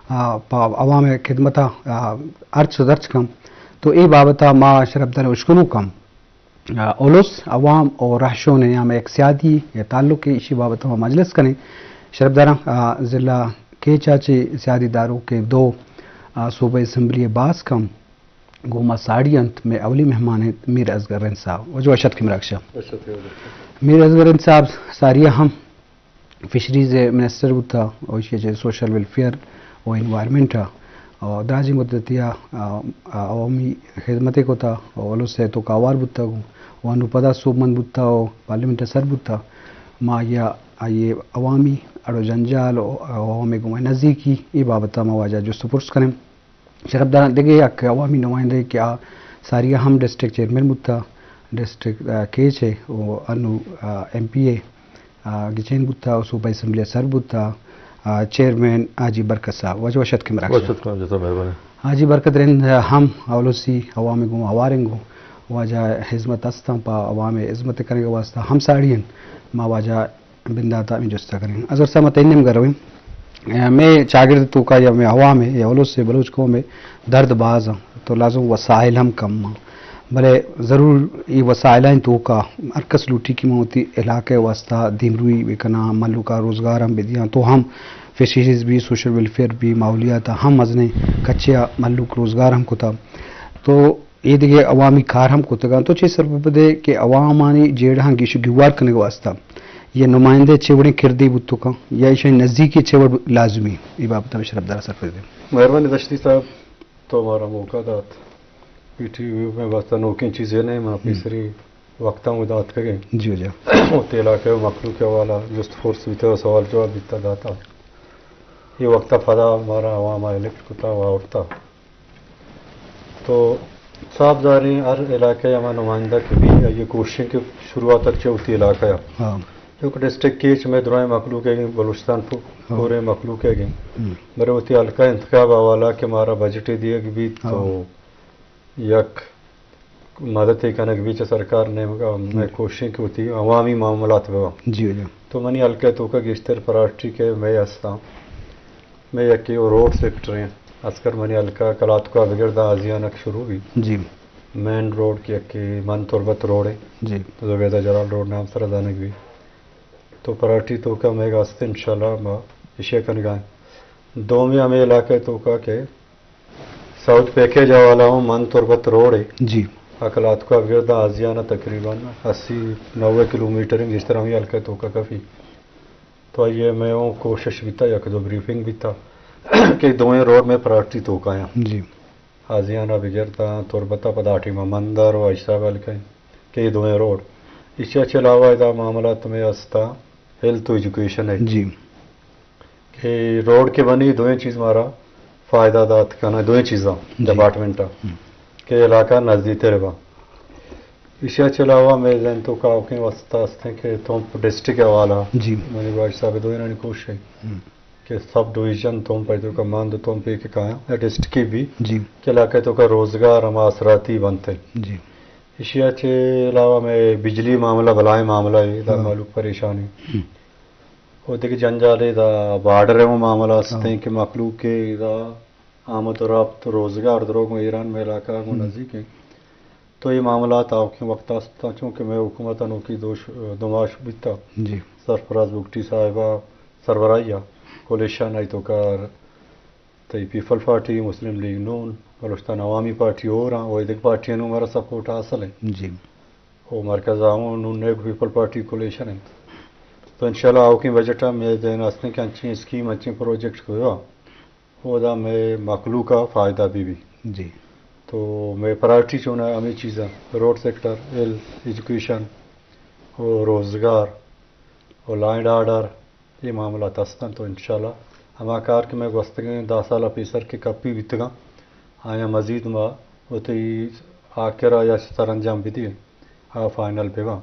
آ، پہ عوام ءِ خدمت ءَ، آ، ہرچ ءُ درچ کن۔ تو اے بابت ءَ ما شرپدار ءَ اشکنوک اں۔ آ، الس، عوام ءُ رہشون ءِ نیام ءَ یک سیادی ءِ تعلق ءَ، ایشی بابت ءَ ما مجلس کنیں۔ شرپداراں، آ، ضلع کیچ ءَ چہ سیادی داروک ءِ دو، آ، صوبائی اسمبلی ءِ باسک ہم گوں ما ساڑی انت۔ مئے اولی مہمان انت میر اصغر رند صاحب۔ واجہ وش اتکے مراگش ءَ۔ وش اتکے واجہ۔ میر اصغر رند صاحب ساری ءَ ہم فشریز ءِ منسٹر بوتا ءُ ایشی ءَ چہ سوشل ویلفیئر ءُ انوائرمنٹ ءَ ءُ دراجیں مدتے ءَ، آ، آ، عوامی خدمتے کتا ءُ الس ءِ توکا ہوار بوتا ءُ انوں پدا سوبمند بوتا ءُ پارلیمنٹ ءَ سر بوتا۔ ما آئی ءَ، آئی ءِ عوامی اڑ ءُ جنجال ءُ عوام ءِ گوما نزیکی، اے بابت ءَ ما واجہ ءَ جست ءُ پرس کنیں۔ شرپداراں، دگہ یک عوامی نمائندہ کہ آ ساری ءَ ہم ڈسٹرکٹ چیئرمین بوتا، ڈسٹرکٹ، آ، کیچ ءِ ءُ انوں، آ، ایم پی اے، آ، گچین بوتا ءُ صوبائی اسمبلی ءِ سر بوتا، آ، چیئرمین حاجی برکت صاحب۔ واجہ وش اتکے مراگش ءَ۔ وش اتکاں، جزاک اللہ، مہربانی۔ حاجی برکت رند ہم السی عوام ءِ گوں ہوار انت، گوں واجہ ءِ ہزمت استاں، پہ عوام ءِ ہزمت کنگ ءِ واستہ ہم ساڑی انت۔ ما واجہ بندات ءَ ہمے جست ءَ کنیں۔ اصغر صاحب، ما تئی نیمگ ءَ رویں۔ اے، مئے چاگرد ءِ توکا یا مئے عوام ءِ یا الس ءِ، بلوچ قوم ءِ درد باز انت، تو لازم وسائل ہم کم انت، بلے ضرور اے وسائلانی توکا ہر کس لوٹی کہ من وتی علاقہ ءِ واستہ دیمروئی بکناں، مھلوک ءَ روزگار ہم بدیاں، تو ہم فشریز بی، سوشل ویلفیئر بی، ماحولیات ءَ ہم مزنیں کچے ءَ مھلوک روزگار ہم کتا۔ تو اے دگہ عوامی کار ہم کتگ انت۔ تو چے سرپد ئے کہ عوامانی جیڑہاں گیش ءُ گیوار کنگ ءِ واستہ اے نمائندہ چے وڑیں کردے بوت کنت یا ایشانی نزیکی چے وڑ لازمی؟ اے بابت ءَ شرپدار ءَ سرپد دئے۔ مہربانی دشتی صاحب، تو مارا موقع دات، پی ٹی وی ءِ واستہ نوکیں چیزے نہ، ما پیسری وقتاں ودا اتکگیں۔ جی، جی۔ وتی علاقہ ءِ مخلوق ءِ حوالہ جست پرس بیتا، سوال جواب بیتا داتا۔ اے وقت ءَ پدا مارا عوام ءَ الیکٹ کتا ءُ آورتا۔ تو صاف زانیں ہر علاقہ ءِ ہما نمائندہ کہ بی، آئی ءِ کوشش انت کہ شروعات ءَ چہ وتی علاقہ ءَ۔ ہاں۔ چونکہ ڈسٹرکٹ کیچ مئے درائیں مخلوق ءِ گیں، بلوچستان پو-، ہاں۔ پوریں مخلوق ءِ گیں۔ ہم۔ بلے وتی حلقہ ءِ انتخاب ءِ حوالہ کہ مارا بجٹے دیگ بیت، ہاں۔ تو یک مدتے کنگ بیت چہ سرکار ءِ نیمگ ءَ، مئے ہم۔ کوشش انت کہ وتی عوامی معاملات بہ باں۔ جی، جی۔ تو منی حلقہ ءِ توکا گیشتر پرائرٹی کہ مئے ہستاں، مئے یکے او روڈ سیکٹر انت۔ اصغر منی حلقہ کلاتکا بگر داں آزیانک شروع بی۔ جی۔ مین روڈ کہ یکے من تربت روڈ انت۔ جی۔ زبیدہ جلال روڈ نام سرا زانگ بی۔ تو پرائرٹی توکا مئے گا است، انشاءاللہ ما اشیا کنگا ایں۔ دومی ہمے علاقہ ءِ توکا کہ ساؤتھ پیکیج ءِ حوالہ ہوں من تربت روڈ ہے۔ جی۔ اکلاتکا بگر داں آزیانہ تقریباً اسی نوے کلومیٹر ہیں، گیشتر ہمے حلقہ ءِ توکا کفی۔ تو آئی ءِ مئے اوں کوشش بیتا، یک دو بریفنگ بیتا کہ دوئیں روڈ مئے پرائرٹی توکا ہیں۔ جی۔ آزیانہ بگر داں تربت ءَ پدا ٹیم ءَ مندر ءُ حاجی صاحب ءِ حلقہ کہ اے دوئیں روڈ۔ ایشی ءَ چہ علاوہ ادا معاملات مئے ہستا ہیلتھ ءُ ایجوکیشن ءِ۔ جی۔ کہ روڈ کہ بنی، دوئیں چیز مارا فائدہ دات کناں، دوئیں چیزاں، جی۔ ڈپارٹمنٹ ءَ ہم۔ کہ علاقہ نزدیک تر باں۔ ایشی ءَ چہ علاوہ مئے ذہن ءِ توکا آؤکیں واسطہ است ہیں کہ تمپ ڈسٹرکٹ ءِ حوالہ۔ جی۔ منی واجہ صاحب دوئینانی کوشش ہے ہم۔ کہ سب ڈویژن تمپ ءِ توکا مند، تمپ ءِ کہ کایاں، یا ڈسٹرکٹ ءِ بی، جی۔ کہ علاقہ ءِ توکا روزگار ہم آسراتی بنت۔ جی۔ ایشی ءَ چہ علاوہ مئے بجلی معاملہ بلائیں معاملہ ہے، ادا ہاں۔ مھلوک پریشان ہیں۔ ہم۔ او دگہ جنجال ہے، ادا بارڈر ءِ معاملہ است ہیں ہاں۔ کہ مخلوق ءِ ادا آمد و رفت، روزگار دروگ ایران مئے علاقہ گوں ہم۔ نزدیک ہیں۔ تو اے معاملات آؤکیں وقت است، چونکہ مئے حکومت انوکی دوش-، دو ماہ بیتا۔ جی۔ سرفراز بگٹی صاحب ءِ سربراہی ءَ کولیشن ءِ توکا تئی پیپل پارٹی، مسلم لیگ نون، بلوچستان عوامی پارٹی اور ہیں، و ایدگہ پارٹی انوں مارا سپورٹ حاصل ہیں۔ جی۔ و مرکز ءَ ہوں نون لیگ پیپل پارٹی کولیشن ہیں۔ تو انشاءاللہ آؤکیں بجٹ ءَ مئے ذہن است ہیں کہ انچیں اسکیم، انچیں پروجیکٹ کہ ہوا، اودا مئے مخلوق ءَ فائدہ بہ بی۔ جی۔ تو مئے پرائرٹی چون ءَ ہمے چیزاں، روڈ سیکٹر، ہیلتھ، ایجوکیشن، و روزگار، و لا اینڈ آرڈر، اے معاملات ہستن۔ تو انشاءاللہ ہما کار کہ مئے گوستگیں دہ سال ءَ پیسر کہ کپی بیتگاں، آیاں مزید ما وتی آخر ءَ یا سرانجام بدئیں۔ آ فائنل بہ باں۔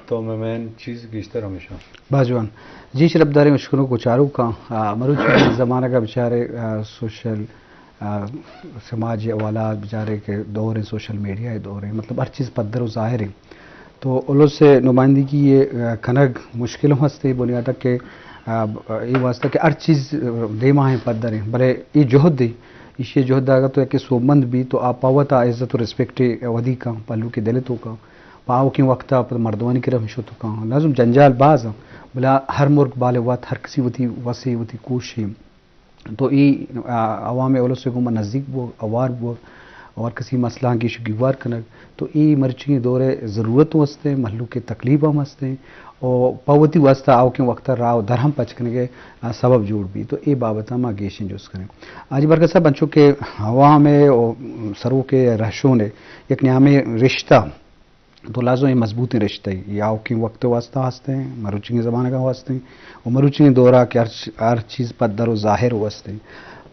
تو مئے مین چیز گیشتر ہمیشاں۔ باز جوان۔ جی شرپداریں اشکنوک و چاروکاں، آ، مروچی زمانگ ءَ بچارے، آ، سوشل، آ، سماجی حوالات بچارے کہ دور ہیں، سوشل میڈیا ءِ دور ہیں، مطلب ہر چیز پدر و ظاہر ہیں۔ تو الس ءِ نمائندگی ءِ، آ، کنگ مشکل ہم ہستے، بنیاد ءَ کہ، آ، ب-، اے واسطہ کہ ہر چیز، آ، دیما ہیں، پدر ہیں، بلے اے جہد ہے، ایشی جہد اگاں تو یکے سوبمند بی تو آ پہ وت آ عزت و ریسپیکٹ ودی کن، پہ مہلوک ءِ دل ءِ توکا، پہ آؤکیں وقت ءَ پہ مردمانی کرا ہم شت کن۔ لازم جنجال باز ہیں، بلے ہر مرگ بال وت، ہر کسی وتی وسے، وتی کوشے۔ تو اے، آ، عوام الس ءِ گوما نزدیک بوگ، اوار بوگ، اور کسی مسئلہ گیش گیوار کنگ، تو اے مرچی دور ءِ ضرورت ہم ہستے، مہلوک ءِ تکلیف ہم ہستے، اور پہ وتی واسطہ آؤکیں وقت ءَ راہ و در ہم پچ کنگ ءِ، آ، سبب جوڑ بی۔ تو اے بابت ءَ ما گیشیں جست کنیں۔ حاجی برکت صاحب، انچو کہ عوام ءِ و سروک ءِ رہشون ءِ یک نیامیں رشتہ، تو لازم اے مضبوطیں رشتہ ای آؤکیں وقت ءِ واسطہ ہستیں، مروچیگیں زمانگ ءِ واسطہ، و مروچیگیں دور ءَ کہ ہر چ-، ہر چیز پدر و ظاہر و ہستیں۔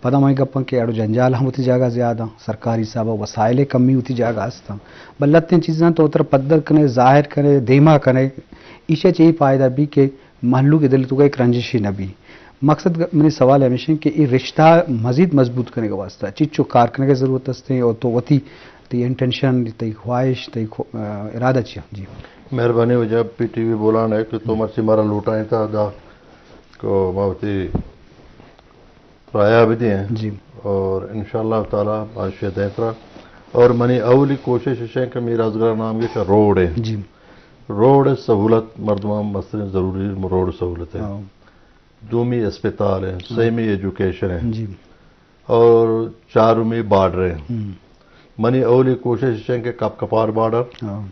پدا ہمے گپاں کہ اڑ و جنجال ہم وتی جاگہ زیادہ، سرکاری حساب ءَ وسائل ءِ کمی وتی جاگہ ہستاں۔ بلے لہتیں چیزاں تو ترا پدر کنے، ظاہر کنے، دیما کنے، ایشی ءَ چہ اے فائدہ بی کہ مہلوک ءِ دل ءِ توکا یک رنجشے نہ بی۔ مقصد گ-، منی سوال ہمیش انت کہ اے رشتہ مزید مضبوط کنگ ءِ واسطہ چچو کار کنگ ءِ ضرورت است انت اور تو وتی، تئی انٹینشن، تئی خواہش، تئی خو-، آ، ارادہ چی انت؟ جی۔ مہربانی وجہ پی ٹی وی بولان ءِ کہ تو مرچی مارا لوٹائیں تا دا کہ ما وتی رائے بدیں۔ جی۔ اور انشاءاللہ تعالی آشی دیں ترا۔ اور منی اولی کوشش اش انت کہ میرا ازگار نام یہ کہ روڈ ہے۔ جی۔ روڈ سہولت مردمان مسترین ضروری روڈ سہولت ہے۔ ہاں۔ دومی اسپتال ہیں، ہاں۔ سیمی ایجوکیشن ہیں۔ جی۔ اور چارمی بارڈر ہیں۔ ہم۔ منی اولی کوشش ہیں کہ کپ کپار بارڈر، ہاں۔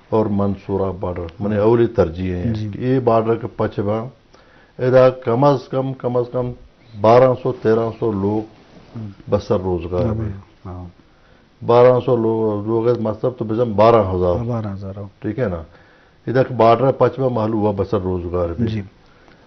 اور منصورہ بارڈر، منی، ہاں۔ اولی ترجیح ہیں، جی۔ کہ یہ بارڈر کے پچ با، ادا کم از کم، کم از کم بارہ سو، تیرہ سو لوگ، ہم۔ بسر روزگار، ہاں، میں۔ ہاں۔ بارہ سو لو-، لوگ ہے، مطلب تو بزن بارہ ہزار۔ ہاں، بارہ ہزار، ہاں۔ ٹھیک ہے نا؟ ادا کہ بارڈر پچ با مہلوک بسر روزگار بھی۔ جی۔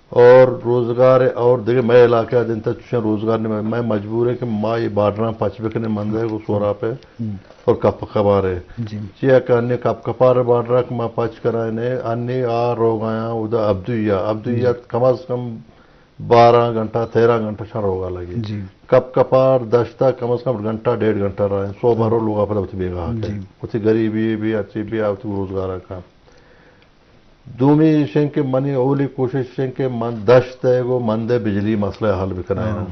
اور روزگار اور دیکھے میں علاقہ دن تک چشیں روزگار نہیں، میں مجبور ہے کہ ما یہ بارڈر پچ بکنے مندے کو سورا پہ، ہم۔ اور کپ کپارے۔ جی۔ چیا کہ انی کپ کپار بارڈر کہ ما پچ کرائے نے، انی آ روگ آیا ادا عبدیہ، عبدیہ، جی۔ کم از کم بارہ گھنٹہ، تیرہ گھنٹہ شان روگا لگی۔ جی۔ کپ کپار دشتا کم از کم گھنٹہ، ڈیڑھ گھنٹہ رہے۔ سو بارو لوگا پدا وتی بیگا آتے۔ جی۔ وتی غریبی بھی، اچھی بھی، وتی روزگار کا۔ دومی ایشیں کہ منی اولی کوشش ایشیں کہ من دشت ہے گو مندے بجلی مسئلہ حل بکنائیں۔ ہاں۔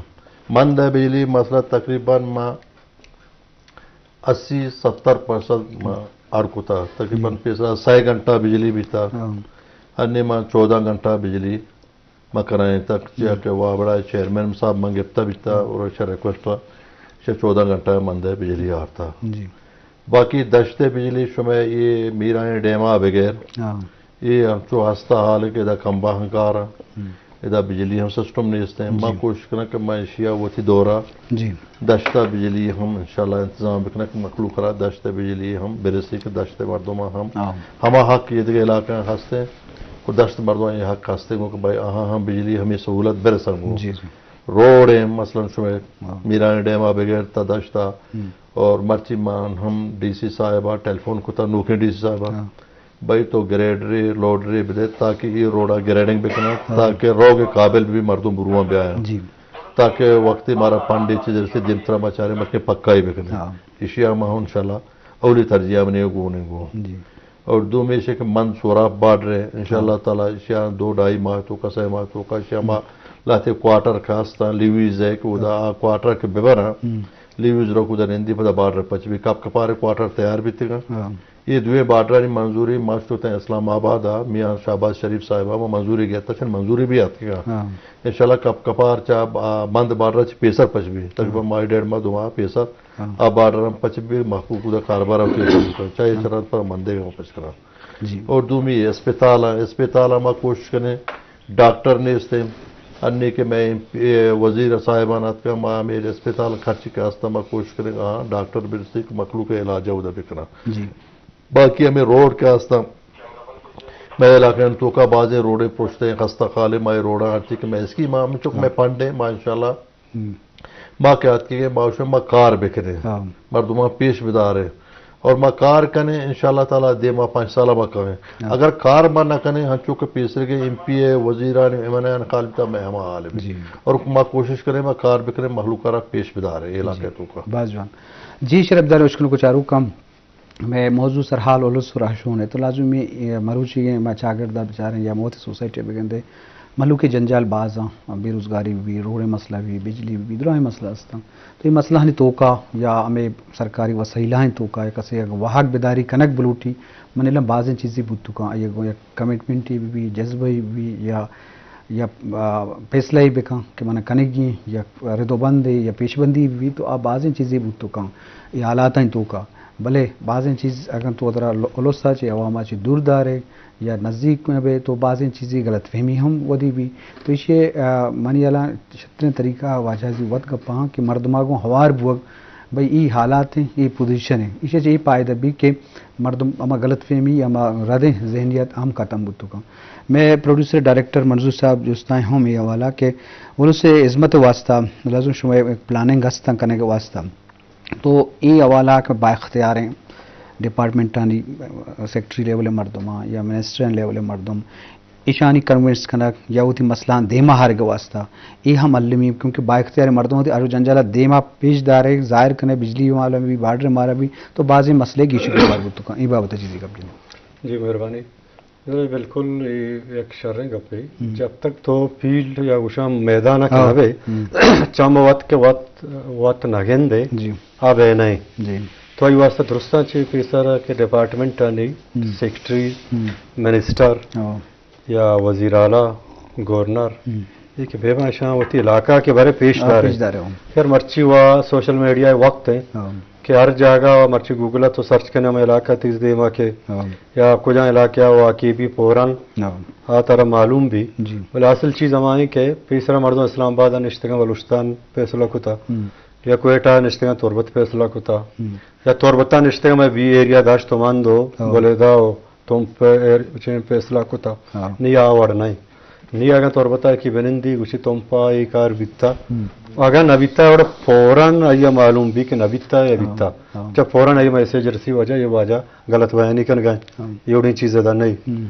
مندے بجلی مسئلہ تقریباً ما اسی ستر پرسنٹ ما اڑ کتا۔ تقریباً، جی۔ پیسرا سہ گھنٹہ بجلی بیتا۔ ہاں۔ انی ما چودہ گھنٹہ بجلی ما کرائیں تک، چیا، ہاں۔ کہ وابڑا چیئرمین صاحب من گپتا بیتا، ہاں۔ اور شا ریکویسٹ، شا چودہ گھنٹہ مندے بجلی آرتا۔ جی۔ باقی دشت بجلی شمئے یہ میرانی ڈیما بغیر، ہاں۔ یہ ہم چو ہستا حال ہے کہ ادا کمبا ہنکار، ہم۔ ادا بجلی ہم سسٹم نیست ہیں۔ ما، جی۔ کوشش کریں کہ میں ایشیا وتی دورہ، جی۔ دشتا بجلی ہم انشاءاللہ انتظام بکنیں کہ مخلوق را دشت بجلی ہم برسی کہ دشت مردم ہم، ہاں۔ ہما حق یہ دیگہ علاقہ ہستے، کو دشت مردم یہ حق ہستے کو کہ بھائی آہاں ہم بجلی ہمیں سہولت برسن کو۔ جی، جی۔ روڈ ہیں، مثلاً شمئے، ہاں۔ میرانی ڈیما بغیر تا دشتا، ہم۔ اور مرچی مان ہم ڈی سی صاحبہ ٹیلیفون کتا، نوکیں ڈی سی صاحبہ۔ ہاں۔ بھائی تو گریڈرے، لوڈرے بدے تاکہ یہ روڈا گریڈنگ بکنا، ہاں۔ تاکہ روگ قابل بھی مردم برواں بیایا۔ جی۔ تاکہ وقتی مارا پنڈے چیز رسے دیم ترا ما چارے مرکے پکائی بکنے۔ ہاں۔ ایشیا ما انشاءاللہ اولی ترجیح منی گونے گو۔ جی۔ اور دومی ایشی کہ مند سوراپ بارڈر ہے، انشاءاللہ، ہاں۔ تعالی ایشیا دو ڈھائی ماہ توکا، سہ ماہ توکا، ایشیا ما، ہم۔ لہتے کوارٹر کاستاں، لیویز ہے کہ ادا، ہاں۔ آ کوارٹر کہ ببراں، ہم۔ لیویز رو کدا نندی پدا بارڈر پچ بی، کپ کپار کوارٹر تیار بیتگا۔ ہاں۔ یہ دوئیں بارڈرانی منظوری ما شتیں اسلام آباد آ، میاں شہباز شریف صاحب آ، ما منظوری گیتا، چن منظوری بھی آتکگا۔ ہاں۔ انشاءاللہ کپ کپار چا، آ، مند بارڈر چ پیسر پچ بی، تقریباً، ہاں۔ ماہ ڈیڑھ ماہ دو ماہ پیسر۔ ہاں۔ آ بارڈر ہم پچ بی، محقوق دا کاروبار ہم پیسر بی، چاہے، ہاں۔ شرط پر مندے گا پچ کرا۔ جی۔ اور دومی اسپتال ہیں، اسپتال ہم ما کوشش کریں، ڈاکٹر نیست ہیں۔ انی کہ میں، اے، وزیر صاحبان آتکا، ما ہمیں اسپتال خرچ کے ہستا ما کوشش کریں، ہاں، ڈاکٹر برسی کہ مخلوق علاج اودا بکنا۔ جی۔ باقی ہمیں روڈ کے ہستا، میں علاقے توکا بازیں روڈیں پشتے ہیں، خستہ خالے، ما یہ روڈا ہر چی کہ میں اسکیم ہم چک، ہاں۔ میں فنڈ ہیں، ما انشاءاللہ ہم۔ ما کہ آتکگیں، ما شما کار بکنیں، ہاں۔ مردمان پیش بداریں اور ما کار کنیں، انشاءاللہ تعالی دیم ما پنچ سال ما کنیں۔ ہاں۔ اگر کار ما نہ کنیں، ہنچو کہ پیسرگیں ایم پی اے، وزیران، ایم این اے آن خال بیتا، میں ہما حال بی۔ جی۔ اور ما کوشش کنیں، ما کار بکنیں، مخلوق را پیش بداریں، اے علاقے، جی۔ توکا۔ باز جوان۔ جی، شرف دار اشکن کو چارو کم۔ مئے موضوع سرحال الس و رہشون ءِ، تو لازمی اے مروچیگیں ما چاگرد ءَ بچاریں یا مئے وتی سوسائٹی ءَ بگندے، مہلوک ءِ جنجال باز آں، بے روزگاری بہ بی، روڈ ءِ مسئلہ بہ بی، بجلی بہ بی، دراہیں مسئلہ است آں۔ تو اے مسئلہانی توکا یا ہمے سرکاری وسیلہانی توکا یا کسے اگاں واہگ بداری کنگ بلوٹی، من الم بازیں چیزے بوت کنت، آئی ءَ گوں یک کمٹمنٹے بہ بی، جذبہ بہ بی یا یا، آ، پیسلہ ئے بکن کہ من کنگی ایں، یا رد و بندے یا پیشبندی بہ بیت، تو آ بازیں چیزے بوت کنت اے حالاتانی توکا۔ بلے بازیں چیز اگاں تو وترا ل-، الس ءَ چہ، عوام ءَ چہ دور دارے یا نزیک مہ بئے، تو بازیں چیزے غلط فہمی ہم ودی بی۔ تو ایشی ءَ، آ، منی ہیالا شتریں طریقہ واجہ جی وت گپ آں کہ مردم ءَ گوں ہوار بوگ، بھئی اے حالات ایں، اے پوزیشن ایں۔ ایشی ءَ چہ اے پائدہ بی کہ مردم ہما غلط فہمی، ہما ردیں ذہنیت ہم ختم بوت کنت۔ مئے پروڈیوسر ڈائریکٹر منظور صاحب جستائیں ہم اے حوالہ کہ الس ءِ ہزمت ءِ واسطہ لازم شمئے یک پلاننگ ہست انت کنگ ءِ واسطہ۔ تو اے حوالہ کہ با اختیاریں ڈپارٹمنٹانی، سیکرٹری لیول ءِ مردماں یا منسٹرانی لیول ءِ مردم، ایشانی کنونس کنگ یا وتی مسئلہاں دیما آرگ ءِ واسطہ اے ہم المی، کیونکہ با اختیار مردم وتی ہر جنجال ءَ دیما پیش دارے، ظاہر کنے، بجلی مارا بی، بارڈر مارا بی، تو بازیں مسئلے گیش و گیوار بوت کنت۔ اے بابت ءَ چیزے گپ جنیں۔ جی، مہربانی۔ بلے بالکل اے یک شریں گپے۔ ہم۔ جب تک تو فیلڈ یا گوشاں میدان ءَ کہ ہاں۔ نہ بئے، ہم۔ چم وت کہ وت، وت نہ گندے، جی۔ آ بئے نہ ایں۔ جی۔ تو آئی واسطہ درستاں چہ پیسر کہ ڈپارٹمنٹانی ہم۔ سیکرٹری، ہم۔ منسٹر، ہاں۔ یا وزیر اعلیٰ، گورنر، ہم۔ اے کہ بے باشاں وتی علاقہ کہ بارے پیش آ، دارے۔ پیش دارے، ہاں۔ خیر، مرچی وا سوشل میڈیا ءِ وقت ایں ہاں۔ کہ ہر جاگہ مرچی گوگل ءَ تو سرچ کنے ہمے علاقہ تئی دیما کہ ہاں۔ یا کجا علاقہ وا کہ بی فوراً ہاں۔ آ ترا معلوم بی۔ جی۔ بلے اصل چیز ہما ایں کہ پیسرا مردم اسلام آباد ءَ نشتگاں بلوچستان فیصلہ کتا ہم۔ یا کوئٹہ ءَ نشتگاں تربت فیصلہ کتا ہم۔ یا تربت ءَ نشتگاں مئے بی ایریا دشت و مند و ہاں۔ بلیدہ و تمپ ءَ چین فیصلہ کتا۔ ہاں۔ نی آ وڑ نہ ایں۔ نی اگاں تربت ءَ کہ بنندی گوشی تمپ ءَ اے کار بیتا۔ ہم۔ اگاں نہ بیتا، وڑ فوراً آئی ءَ معلوم بی کہ نہ بیتا یا ہاں۔ بیتا۔ ہاں۔ چہ فوراً آئی ءَ میسج رسی واجہ، اے واجہ غلط بیانی کنگا ایں۔ ہاں۔ اے وڑیں چیز ادا نہ ایں۔ ہم۔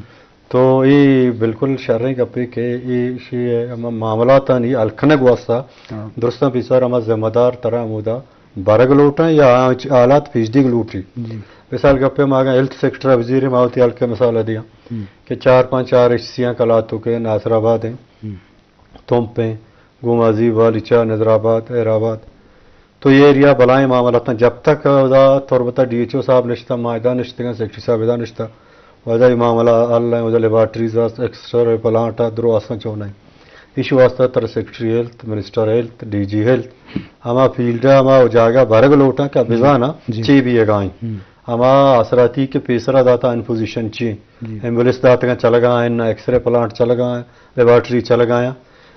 تو اے بالکل شریں گپے کہ اے شی ہما معاملاتانی حل کنگ واسطہ ہاں۔ درستاں پیسر ہما ذمہ دار ترا ہمودا برگ لوٹاں یا آ حالات پیش دیگ لوٹی۔ جی۔ مثال گپے ما اگاں ہیلتھ سیکٹر ءَ بزیریں، ما وتی حلقہ ءِ مثال ءَ دیاں ہم۔ کہ چار پنچ آر ایچ سی آں کلاتوک ایں، ناصر آباد ایں، ہم۔ تمپ ایں، گومازی، بالیچہ، نظر آباد، خیر آباد۔ تو اے ایریا بلائیں معاملات ایں۔ جب تک ادا تربت ءَ ڈی ایچ او صاحب نشتہ، ما ادا نشتگاں، سیکرٹری صاحب ادا نشتہ، ادا اے معاملہ حل ایں، ادا لیبارٹریز است، ایکسرے پلانٹ ءَ درو استاں چون ایں۔ ایشی واسطہ ترا secretary health, minister health, D G health, ہما فیلڈ ءَ ہما جاگہ برگ لوٹاں کہ جی۔ بزاناں جی۔ چی بیگا ایں۔ ہم۔ ہما آسراتی کہ پیسرا داتا ان پوزیشن چی ایں۔ جی۔ ایمبولینس داتگاں چلگا ایں، ایکسرے پلانٹ چلگا ایں، لیبارٹری چلگا ایں۔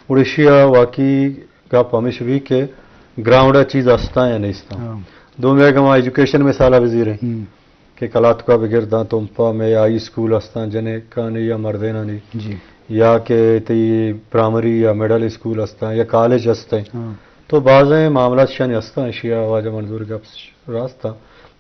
اور ایشی ءَ واقعی گپ ہمیش بی کہ گراؤنڈ ءَ چیز استاں یا نیستاں۔ ہاں۔ دومی اگاں ما ایجوکیشن مثال ءَ بزیریں ہم۔ کہ کلاتکا بگر داں تمپا مئے ہائی اسکول استاں جنکانی یا مردینانی۔ جی۔ یا کہ تئی پرائمری یا مڈل اسکول استاں یا کالج استیں۔ ہاں۔ تو بازیں معاملات شانی استاں، اشیا واجہ منظور گپ راست ایں۔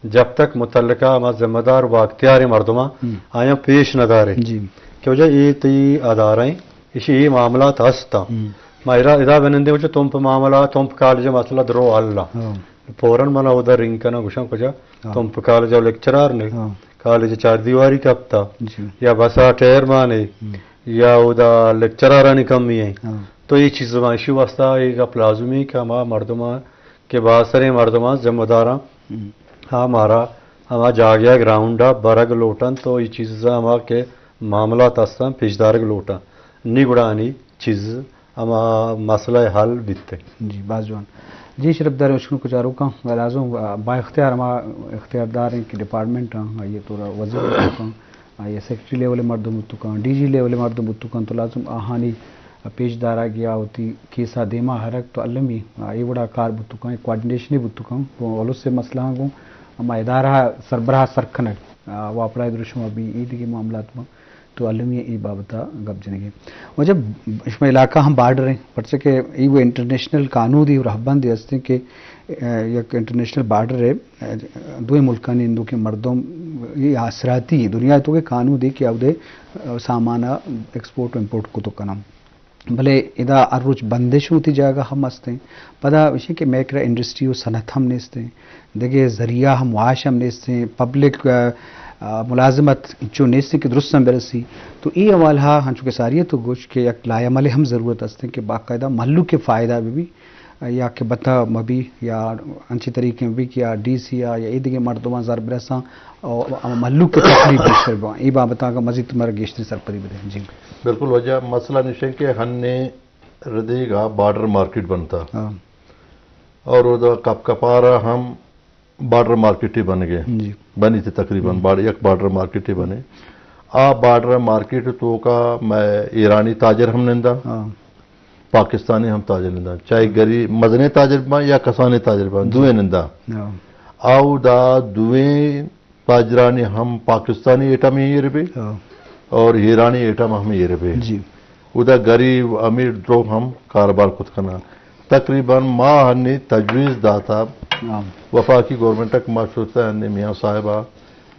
جب تک متعلقہ ہما ذمہ دار و اختیار مردماں ہم۔ آیاں پیش نہ دارے جی۔ کہ واجہ اے تئی ادارہ ایں، اشی اے معاملات ہستاں۔ ہم۔ ما ادا، ادا بنندے واجہ تمپ معاملہ، تمپ کالج مسئلہ درو حل ایں۔ ہاں۔ فوراً من اودا رنگ کناں گوشاں کجا ہاں۔ تمپ کالج ءَ لیکچرار نے، ہاں۔ کالج چار دیواری کپتا، جی۔ یا بس ءَ ٹائر مانے، ہم۔ یا اودا لیکچرارانی کمی ایں۔ ہاں۔ تو اے چیز ما اشی واسطہ اے گپ لازمی کہ ہما مردماں کہ بااثریں مردماں ذمہ داراں ہم۔ ہاں مارا ہما جاگہ گراؤنڈ ءَ برگ لوٹاں تو اے چیز ہما کہ معاملات ہستاں پیش دارگ لوٹاں۔ نی گڑا آنی چیز ہما مسئلہ حل بیت۔ جی، باز جوان۔ جی، شرپداریں اشکنوک و چاروکاں، لازم با اختیار ہما اختیاردار ایں کہ ڈپارٹمنٹ آں، آئی ءِ تورا وزیر بوت کن، آئی ءِ سیکرٹری لیول ءِ مردم بوت کن، ڈی جی لیول ءِ مردم بوت کن، تو لازم آہانی پیش دارگ یا وتی کیس ءَ دیما ہرگ تو المی اے وڑا کار بوت کن، کوآرڈینیشنے بوت کن، گوں الس ءِ مسئلہ آں گوں ہما ادارہ سربراہ سر کنگ، آ، واپڈا ءِ دروشم ءَ بی، اے دگہ معاملات بن۔ تو المی اے بابت ءَ گپ جنگ ءَ ایں۔ واجہ، شمئے علاقہ ہم بارڈر ایں، پرچہ کہ اے وَ انٹرنیشنل قانودے و رہبندے ہستیں کہ، آ، یک انٹرنیشنل بارڈر ایں، آ، دوئیں ملکانی ہندوکیں مردم اے آسراتی ایں، دنیا ءِ توکا قانودے کہ اودے، آ، سامان ءَ ایکسپورٹ و امپورٹ کت کناں۔ بلے ادا ہر روچ بندش وتی جاگہ ہم است ایں۔ پدا ایشی کہ میکرا انڈسٹری و صنعت ہم نیست ایں، دگہ ذریعہ ہم، معاش ہم نیست ایں، پبلک، آ، آ، ملازمت انچو نیست ایں کہ درستاں برسی۔ تو اے حوالہ ہنچو کہ ساری تو گوش کہ یک لائحہ عمل ہم ضرورت است ایں کہ باقاعدہ مھلوک کے فائدہ بہ بی، یا کہ بتا مبی یا انچی طریقے بی کہ یا ڈی سی یا، یا اے دگہ مردماں زر برساں اور مھلوک کے تکلیف گیشتر باں۔ اے بابت آگا مزید تمہارا گیشتر سرپدی بدے۔ جی۔ بالکل، واجہ، مسئلہ نشیں کہ ہنے ردیگا بارڈر مارکیٹ بنتا۔ ہاں۔ اور ادا کپ کپارا ہم بارڈر مارکیٹ ہی بن گئے۔ جی۔ بنی تھی تقریباً ہم۔ بار-، یک بارڈر مارکیٹ ہی بنے۔ آ بارڈر مارکیٹ توکا مئے ایرانی تاجر ہم نندا، ہاں۔ پاکستانی ہم تاجر نندا۔ چاہے ہم۔ گری-، مزنیں تاجر باں یا کسانیں تاجر باں، جی۔ دوئیں نندا۔ ہاں۔ آ اودا دوئیں تاجرانی ہم پاکستانی ایٹم ہی ایر بی ہاں۔ اور ایرانی ایٹم ہم ایر بی۔ جی۔ اودا گریب امیر دروگ ہم کاروبار کت کنا۔ تقریباً ما ہنی تجویز داتا ہاں۔ وفاقی گورنمنٹ کہ ما شتا ہنی میاں صاحبا،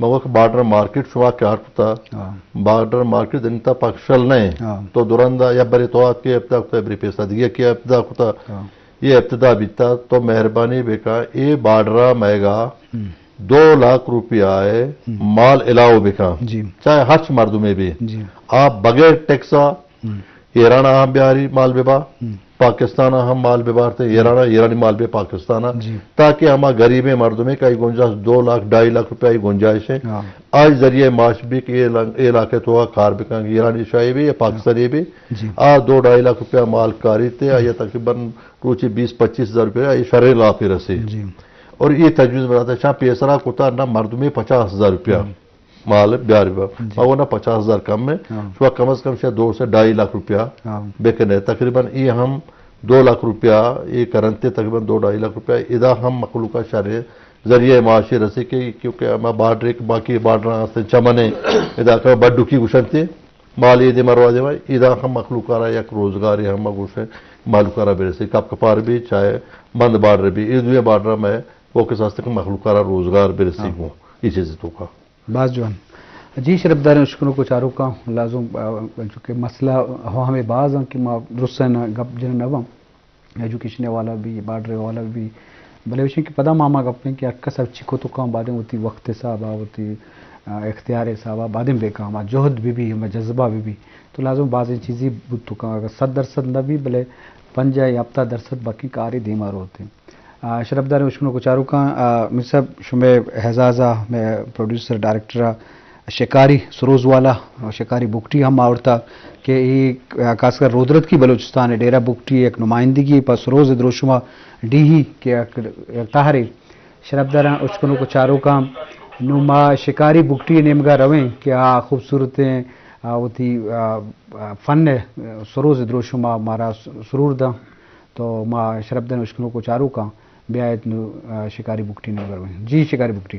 ما وقت بارڈر مارکیٹ شما کار کتا، ہاں۔ بارڈر مارکیٹ دنتا پاک شل نہیں، ہاں۔ تو درندا یا بری تو آت کے ابتدا کتا، بری پیسہ دیگه کے ابتدا کتا۔ ہاں۔ یہ ابتدا بیتا، تو مہربانی بکا، اے بارڈرا مئیگا ہم۔ دو لاکھ روپیہ ہے ہم۔ مال علاوہ بکا۔ جی۔ چاہے ہرچ مردمے بی۔ جی۔ آ بغیر ٹیکسا ہم۔ ایران ہم بیاری مال ببا، ہم۔ پاکستان ہم مال ببارتے، ایران، ایرانی مال بے پاکستان۔ جی۔ تاکہ ہما غریبیں مردمے کا ای گنجائش دو لاکھ، ڈھائی لاکھ روپیہ ای گنجائش ہے۔ ہاں۔ آج ذریعہ معاش بی کہ اے علا-، اے علاقے تو کار بکن، ایرانی شاہی بی یا پاکستانی بی۔ جی۔ آ دو ڈھائی لاکھ روپیہ مال کاری تے، آ یا تقریباً روچی بیس پچیس ہزار روپیہ، آ شریں لاپی رسی۔ جی۔ اور یہ تجویز بناتا ہے، شاہ پیسرا کتا نہ مردمے پچاس ہزار روپیہ۔ ہم۔ مال بیاری با۔ جی۔ ما گونا پچاس ہزار کم ہے۔ ہاں۔ شما کم از کم شاید دو سے ڈھائی لاکھ روپیہ ہاں۔ بکنے۔ تقریباً ای ہم دو لاکھ روپیہ، ای کرنتے تقریباً دو ڈھائی لاکھ روپیہ، ادا ہم مخلوقا شریں ذریعہ معاشی رسی کہ، کیونکہ ہما بارڈر ایک باقی بارڈر ہستیں چمنے، ادا کا بڈوکی گشنتے، مال اے دے مروا دے، ادا ہم مخلوقا را یک روزگاری ہم گوشے، مخلوقا را برسی، کپ کپار بھی چاہے بند بارڈر بھی، اے دوئیں بارڈر میں فوکس ہستے کہ مخلوقا را روزگار برسی ہاں۔ گوں، ای چیز تو کا۔ باز جوان۔ جی شرپداریں اشکنوک و چاروکاں، لازم، آ، چونکہ مسئلہ ہو ہمیں باز ہیں کہ ما درستاں گپ جن نہ باں، ایجوکیشن حوالہ بھی، بارڈر حوالہ بھی، بلے وشیں کہ پدا ما، ما گپیں کہ ہر کس ہرچی کتوکاں بادیں وتی وقت حسابا، وتی، آ، اختیار حسابا بادیں بے کام، ہما جہد بھی بھی، ہما جذبہ بھی بھی، تو لازم بازیں چیزی بوتوکاں، اگر صد درصد نہ بھی، بلے پنجاہ یا ہفتاد درصد باقی کاری دیما روتے۔ آ، شرپداریں اشکنوک و چاروکاں، آ، میر صاحب، شمئے اعزازا مئے پروڈیوسر ڈائریکٹرا شکاری سروز والا، آ، شکاری بگٹی ہم آورتا کہ ای، آ، خاص کر رودرتکی بلوچستان ڈیرہ بگٹی یک نمائندگی پہ سروز دروشما ڈیہی کہ یک، یک تہرے۔ شرپداریں اشکنوک و چاروکاں، نوں ما شکاری بگٹی نیمگا رویں کہ آ خوبصورتیں، آ، وتی، آ، آ، فن سروز دروشما مارا سرور داں۔ تو ما شرپداریں اشکنوک و چاروکاں بیایت نوں، آ، شکاری بگٹی نوں برویں۔ جی شکاری بگٹی۔